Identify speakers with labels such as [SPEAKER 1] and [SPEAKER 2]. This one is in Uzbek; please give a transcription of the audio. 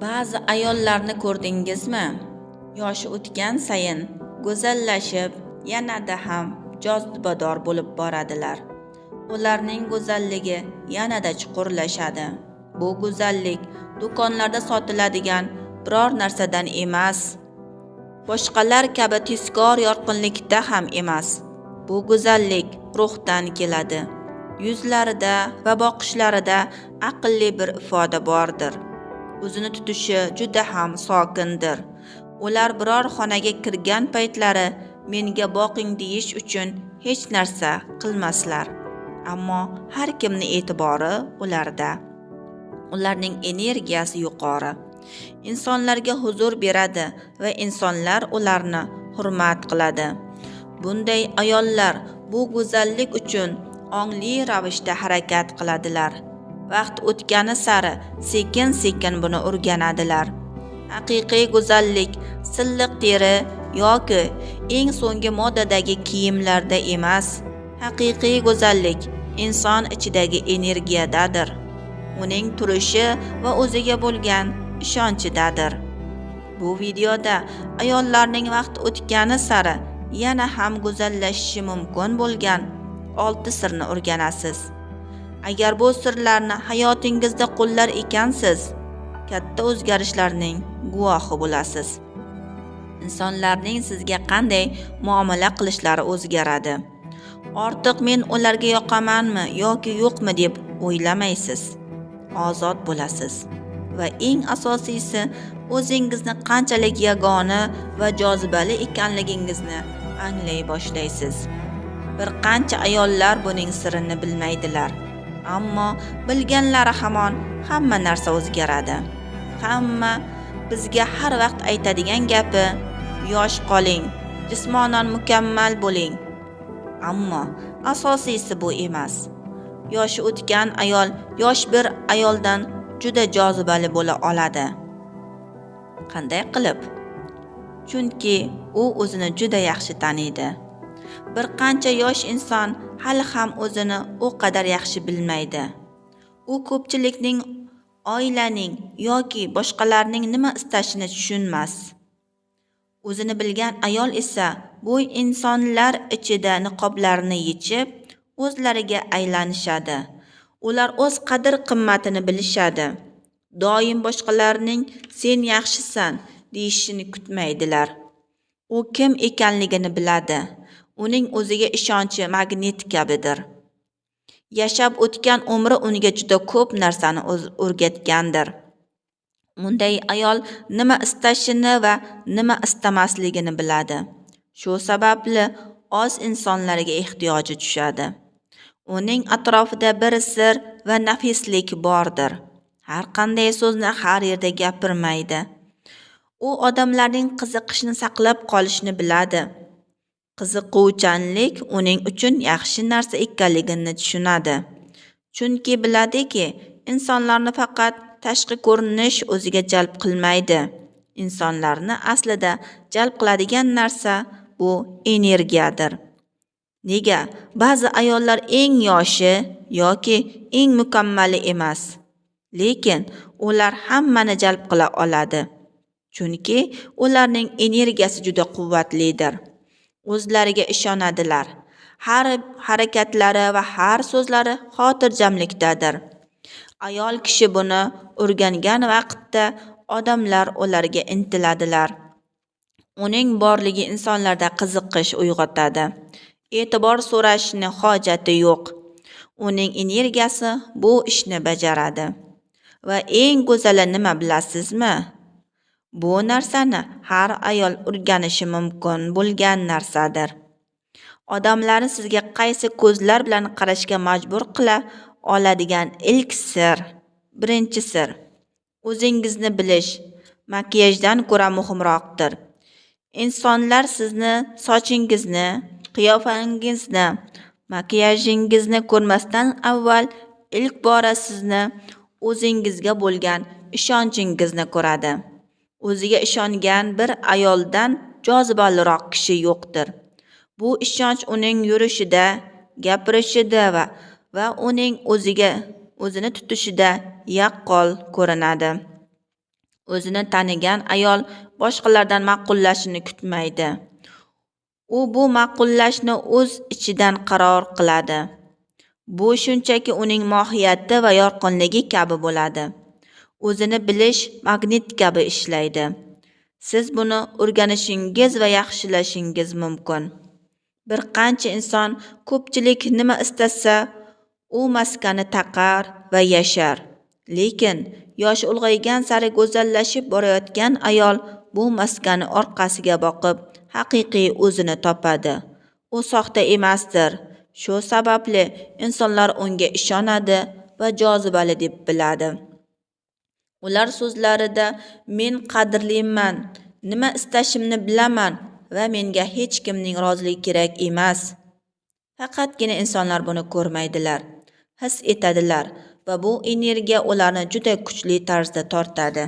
[SPEAKER 1] Ba'zi ayollarni ko'rdingizmi? Yoshi o'tgan sayin go'zallashib, yanada ham jozibador bo'lib boradilar. Ularning go'zalligi yanada chuqurlashadi. Bu go'zallik do'konlarda sotiladigan biror narsadan emas. Boshqalar kabi tezkor yorqinlikda ham emas. Bu go'zallik ruhdan keladi. Yuzlarida va boqishlarida aqlli bir ifoda bordir. O'zini tutishi juda ham sokindir. Ular biror xonaga kirgan paytlari menga boqing deyish uchun hech narsa qilmaslar. Ammo har kimni e'tibori ularda. Ularning energiyasi yuqori. Insonlarga huzur beradi va insonlar ularni hurmat qiladi. Bunday ayollar bu go'zallik uchun ongli ravishda harakat qiladilar. Vaqt o'tgani sari sekin-sekin buni o'rganadilar. Haqiqiy go'zallik silliq teri yoki eng so'nggi modadagi kiyimlarda emas. Haqiqiy go'zallik inson ichidagi energiyadadir. Uning turishi va o'ziga bo'lgan ishonchidadir. Bu videoda ayollarning vaqt o'tgani sari yana ham go'zallashishi mumkin bo'lgan 6 sirni o'rganasiz. Agar bu sirlarni hayotingizda qo'llar ekansiz, katta o'zgarishlarning guvohi bo'lasiz. Insonlarning sizga qanday muomala qilishlari o'zgaradi. Ortiq men ularga yoqamanmi yoki yo'qmi deb o'ylamaysiz. Ozod bo'lasiz. Va eng asosiysi, o'zingizni qanchalik yagona va jozibali ekanligingizni anglay boshlaysiz. Bir qancha ayollar buning sirini bilmaydilar. Ammo bilganlari hamon hamma narsa o'zgaradi. Hamma bizga har vaqt aytadigan gapi: yosh qoling, jismonan mukammal bo'ling. Ammo asosiysi bu emas. Yoshi o'tgan ayol yosh bir ayoldan juda jozibali bo'la oladi. Qanday qilib? Chunki u o'zini juda yaxshi taniydi. Bir qancha yosh inson hali ham o'zini u qadar yaxshi bilmaydi. U ko'pchilikning, oilaning yoki boshqalarning nima istashini tushunmas. O'zini bilgan ayol esa bu insonlar ichida niqoblarini yechib, o'zlariga aylanishadi. Ular o'z qadr-qimmatini bilishadi. Doim boshqalarning sen yaxshisan deyishini kutmaydilar. U kim ekanligini biladi. Uning o'ziga ishonchi magnit kabidir. Yashab o'tgan umri unga juda ko'p narsani o'rgatgandir. Bunday ayol nima istashini va nima istamasligini biladi. Shu sababli oz insonlarga ehtiyoji tushadi. Uning atrofida bir sir va nafislik bordir. Har qanday so'zni har yerda gapirmaydi. U odamlarning qiziqishini saqlab qolishni biladi. Qiziquvchanlik uning uchun yaxshi narsa ekanligini tushunadi. Chunki biladiki, insonlarni faqat tashqi ko'rinish o'ziga jalb qilmaydi. Insonlarni aslida jalb qiladigan narsa bu energiyadir. Nega ba'zi ayollar eng yoshi yoki eng mukammali emas, lekin ular hammani jalb qila oladi. Chunki ularning energiyasi juda quvvatlidir. O'zlariga ishonadilar. Har harakatlari va har so'zlari xotirjamlikdadir. Ayol kishi buni o'rgangan vaqtda odamlar ularga intiladilar. Uning borligi insonlarda qiziqish uyg'otadi. E'tibor so'rashni hojati yo'q. Uning energiyasi bu ishni bajaradi. Va eng go'zali nima bilasizmi? Bu narsani har ayol o'rganishi mumkin bo'lgan narsadir. Odamlarni sizga qaysi ko'zlar bilan qarashga majbur qila oladigan ilk sir, birinchi sir. O'zingizni bilish makiyajdan ko'ra muhimroqdir. Insonlar sizni sochingizni, qiyofangizni, makiyajingizni ko'rmasdan avval ilk bora sizni o'zingizga bo'lgan ishonchingizni ko'radi. O'ziga ishongan bir ayoldan jozibaliroq kishi yo'qdir. Bu ishonch uning yurishida, gapirishida va uning o'zini tutishida yaqqol ko'rinadi. O'zini tanigan ayol boshqalardan ma'qullashini kutmaydi. U bu ma'qullashni o'z ichidan qaror qiladi. Bu shunchaki uning mohiyati va yorqinligi kabi bo'ladi. O'zini bilish magnit kabi ishlaydi. Siz buni o'rganishingiz va yaxshilashingiz mumkin. Bir qancha inson ko'pchilik nima istasa, u maskani taqar va yashar. Lekin yoshi ulg'aygan sari go'zallashib borayotgan ayol bu maskani orqasiga boqib, haqiqiy o'zini topadi. U soxta emasdir. Shu sababli insonlar unga ishonadi va jozibali deb biladi. Ular so'zlarida men qadrliman, nima istashimni bilaman va menga hech kimning roziligi kerak emas. Faqatgina insonlar buni ko'rmaydilar, his etadilar va bu energiya ularni juda kuchli tarzda tortadi.